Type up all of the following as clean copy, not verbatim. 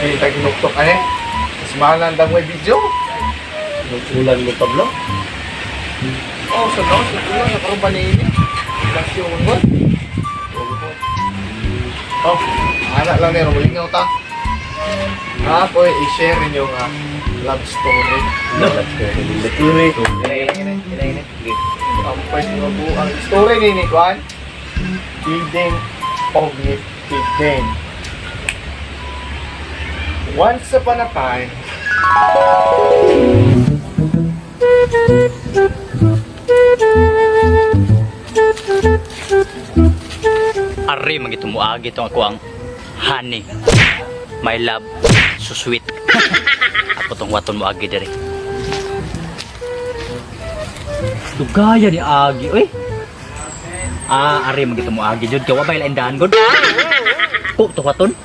Kita ginuktok ane. Mas mahal ang dagway video. Ulan mo, Pablo? Oh, sa no, sa ulan na karon pa ni ini. Last yung mo. Oh, ana lang ni rulingaw ta. Ah, koy i-share ninyo nga love story. Story. Ina, ina, ina. Ang first nga ang story ni Kwan. Feeding og ni Feeding. Once upon a time, Ari magitumuagi tong ako ang honey. My love, so sweet. Ako tong waton mo agi diri. Dugaya ni agi, oy. Ah, ari magitumuagi jud kay wa bay lain daan gud. Ko to waton.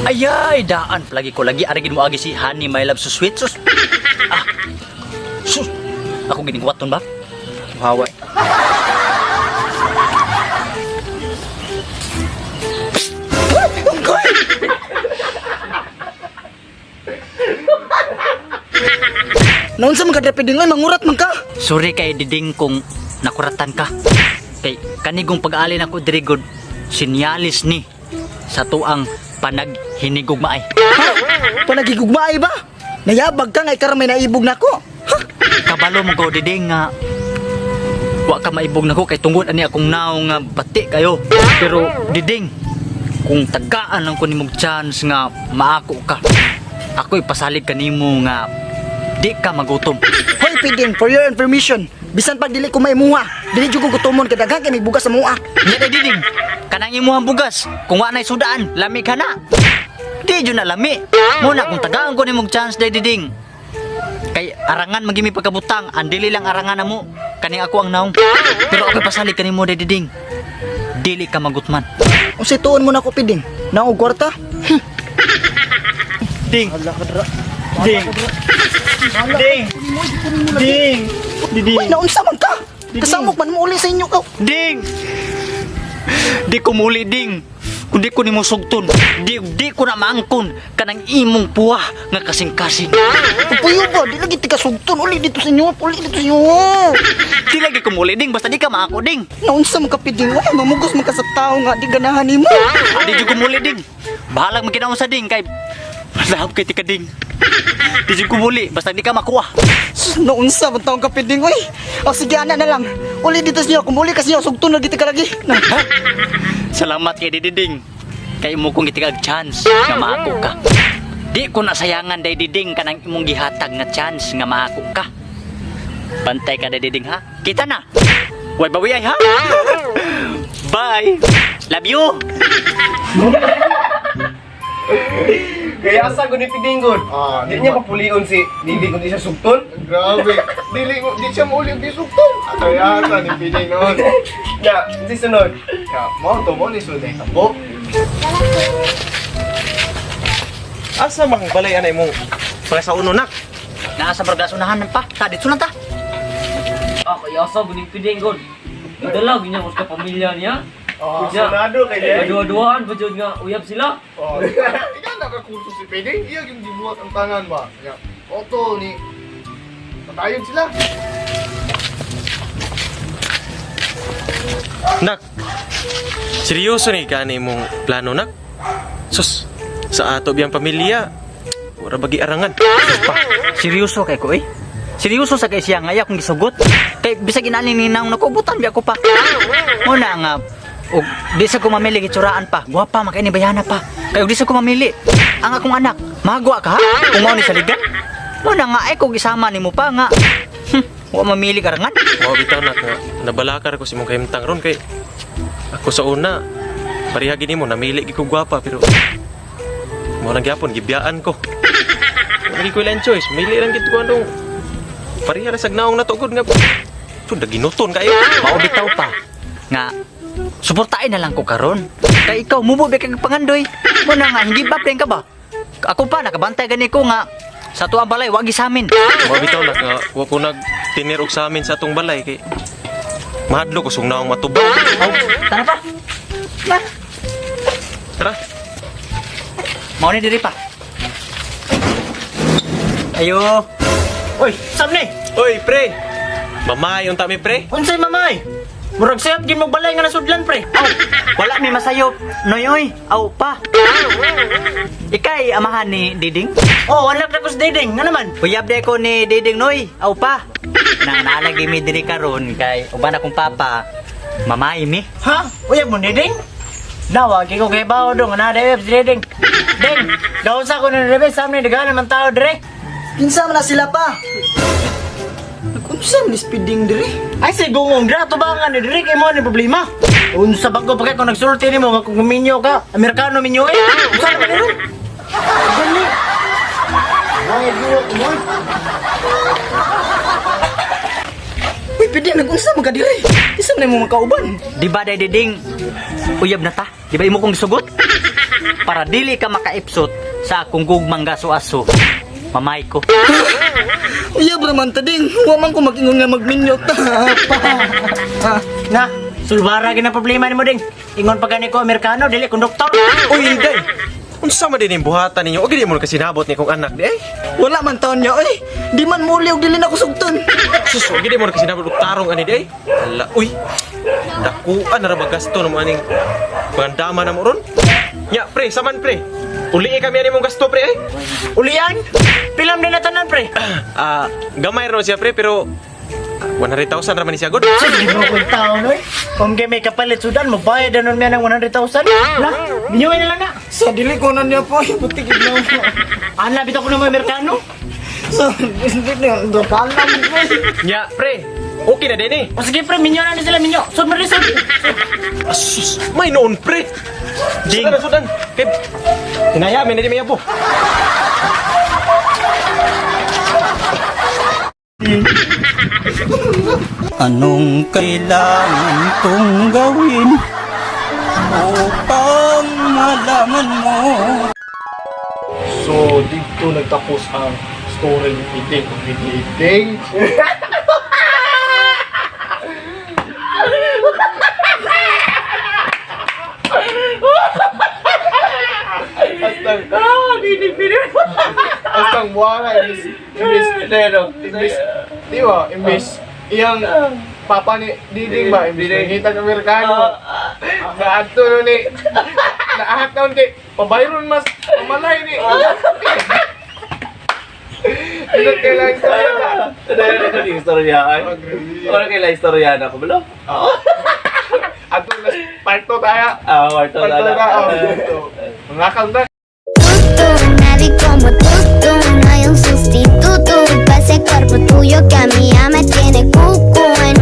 Ayay, daan palagi ko lagi ari gid mo agi si honey my love so sweet sus. Ah. Sus. Ako gining waton ba? Hawa. Naunsa man ka dre Piding oy, mangurat man ka. Sorry kay Diding kung nakuratan ka. Kay kanigong pag-alin ako diri gud sinyalis ni sa tuang panaghinigugmaay. Ha? Panagigugmaay ba? Nayabag ka nga ikaw may naibog nako. Ha? Kabalo mo ko Diding nga wa ka maibog nako kay tungod ani akong naong nga bati kayo. Pero Diding, kung tagaan lang ko nimog chance nga maako ka. Ako ipasalig kanimo nga di ka magutom. Hoy Piding, for your information, bisan pag dili ko maimuha, dili jud ko gutomon kay daghan kay may bugas sa mua. Nya day Diding, kanang imuhang bugas, kung wa na'y sudaan, lami ka na. Di jud na lami. Muna kung tagaan ko nimong chance day Diding. Kay arangan magimi pagkabutang, ang dili lang arangan na mo. Kani ako ang naong. Pero ako pasalig kanimo day Diding. Dili ka magutman. Unsay tuon mo nako Piding? Naog kwarta? Ding. Ding. Ding. Ding. Ding. Hoy, naunsa man ka? Kasamok man mo uli sa inyo ka. Ding! Di ko muli, ding. Kung di ko nimo sugton, di ko na maangkon kanang imong puwa nga kasing-kasing. Pupuyo ba? Di lagi tika sugton uli dito sa inyo, uli dito sa inyo. Di lagi ko muli, ding, basta di ka maako, ding. Naunsa man ka Piding? Ay, mamugos man ka sa tao nga di ganahan nimo. Ah, di jud ko muli, ding. Bahalag magkinaon sa ding kay lahab kay tika ding. Di jud ko muli, basta di ka makuha. Sus, naunsa man taong ka Piding oy. O sige ana na lang. Uli dito sa inyo, kung uli ka sa inyo, sugton lagi tika lagi. Na. Ha? Salamat kay Diding. Kay imo kong gitigag chance nga maako ka. Di ko nasayangan day Diding kanang imong gihatag nga chance nga maako ka. Bantay ka day Diding ha. Kita na. Way bawi ay ha. Bye. Love you. Kaya asa gud ni Piding gud. Ah, Di di niya ba? papulion si Didi kung di siya sugton. Grabe. Dili mo, di siya mauli og gisugtong. Kaya sa ni Piding noon. Ya, si sunod. Ya, mo to mo ni sunod tabo. Asa mang balay anay mong para sa uno nak? Naa sa bargas unahan pa. Ta dito lang ta. Ah, kaya asa guning Piding gud. Gidala gyud niya sa pamilya niya. Oh, Nya, Sunado kay Jay. Kadua-duaan pa jud nga uyab sila. Oh, ikaw nakakurso si Piding. Iya yung gibuhat ang tanan ba. Ya, oto ni patayon sila. Nak. Seryoso ni gani mong plano nak? Sus, sa ato biyang pamilya. Ura bagi arangan. Pa, seryoso kay ko eh. Seryoso sa kay siya nga iya akong gisugot. Kay bisag inani ni naong nakubutan biya ko pa. Muna nga og di sa ko mamili gitsuraan pa. Gwapa man kay ni bayana pa. Kay og di sa ko mamili ang akong anak, magwa ka ha? Kung mao ni saligan. Muna nga ay ko gisama nimo pa nga. Wa mamili karangan. Mao bitaw nak nga nabalakar ko si mong kahimtang ron kay ako sa una pareha gini mo namili gi ko gwapa pero mo lang gyapon gibiyaan ko. Wala gi ko ilan choice, mili lang gid ko anong pareha ra sag naong nato gud nga. Sud ginuton kayo. Mao bitaw pa nga suportain na lang ko karon. Kay ikaw mubo ba kag pangandoy. Muna nga hindi ba ka ba? Ako pa nakabantay gani ko nga sa tuang balay wag gisamin. Mao bitaw nak nga wa ko nagtinir og sa amin sa atong balay kay mahadlok ko sung naong matubang. Oh, tara pa. Na. Tara. Mao ni diri pa. Ayo. Oy, sam ni. Oy, pre. Mamay unta mi, pre. Unsay mamay? Murag sayop gid mo balay nga nasudlan pre. Aw, wala mi masayop. Noy oy, aw pa. Ikay amahan ni Diding? Oh, anak na ko si Diding, nga naman. Uyab de ko ni Diding Noy, aw pa. Nang naalagi mi diri karon kay uban akong papa. Mamay mi. Ha? Uyab mo Diding? Nawa kay ko kay bawo dong na dayop si Diding. Ding, daw sa ko ni Rebe sam ni daghan man tao dire. Kinsa man na sila pa? Nag-unsa man ni speeding diri? Ay si gungong dra tubangan ni dire kay mo ni problema. Unsa ba ko pagka kung nagsulti nimo nga kung minyo ka, Amerikano minyo eh. Unsa naman ni ron? Dali. Ay, buok mo. Uy, pwede nag-unsa man ka diri? Kinsa man mo makauban? Di ba day Diding? Uyab na ta. Di ba imo kong gisugot? Para dili ka makaipsot sa akong gugmang gaso-aso. Mamay ko. Uyab ra man ta ding. Wa man ko mag-ingon nga magminyo ta. Pa. Na, sulbara gina problema nimo ding. Ingon pa gani ko Amerikano dili konduktor. Uy, day. Unsa man din yung buhatan ninyo? O gini mo kasinabot ni kong anak di ay. Wala man taon niya oy. Di man muli og dili na ko sugton. Sus, o gini mo kasinabot og tarong ani di ay. Hala, uy. Dakuan na ra ba gasto namo aning pangandama na mo ron? Nya, pre, saman pre. Uli kami ani mong gasto pre ay. Ulian? Pilam din na tanan pre. Ah, gamay ra siya pre pero 100,000 ra man ni siya god. Sige mo kung taon oy. Kung kay may kapalit sudan magbayad na nun miya ng 100,000. La, minyuin na lang na. Sa dili ko na niya po, buti gid na. Ana bitaw ko ng mga Amerikano. Sa hindi na dokala mo po. Nya, pre. Okay na din eh. O sige pre, minyo na ni sila minyo. Sud man rin sud. Asus, may noon pre. Ding. Sudan na sudan. Kay hinaya mi na di may abo. Anong kailangan kong gawin upang malaman mo? So, dito nagtapos ang story ni Piding. Ni Diding. Hasta, hasta buwana, imbis, imbis, imbis, di ba, imbis, iyang papa ni Diding ba, imbis nangita ng Amerikano, naadto no ni, naahak na kay, pabayron mas, pamalay ni. Ano kailangan istorya ka? Dahil na yung istorya ay. Wala kay la istorya na ko balo. Ato na, part 2 tayo. Ah, part Part 2 na. na. Oh. Mga na.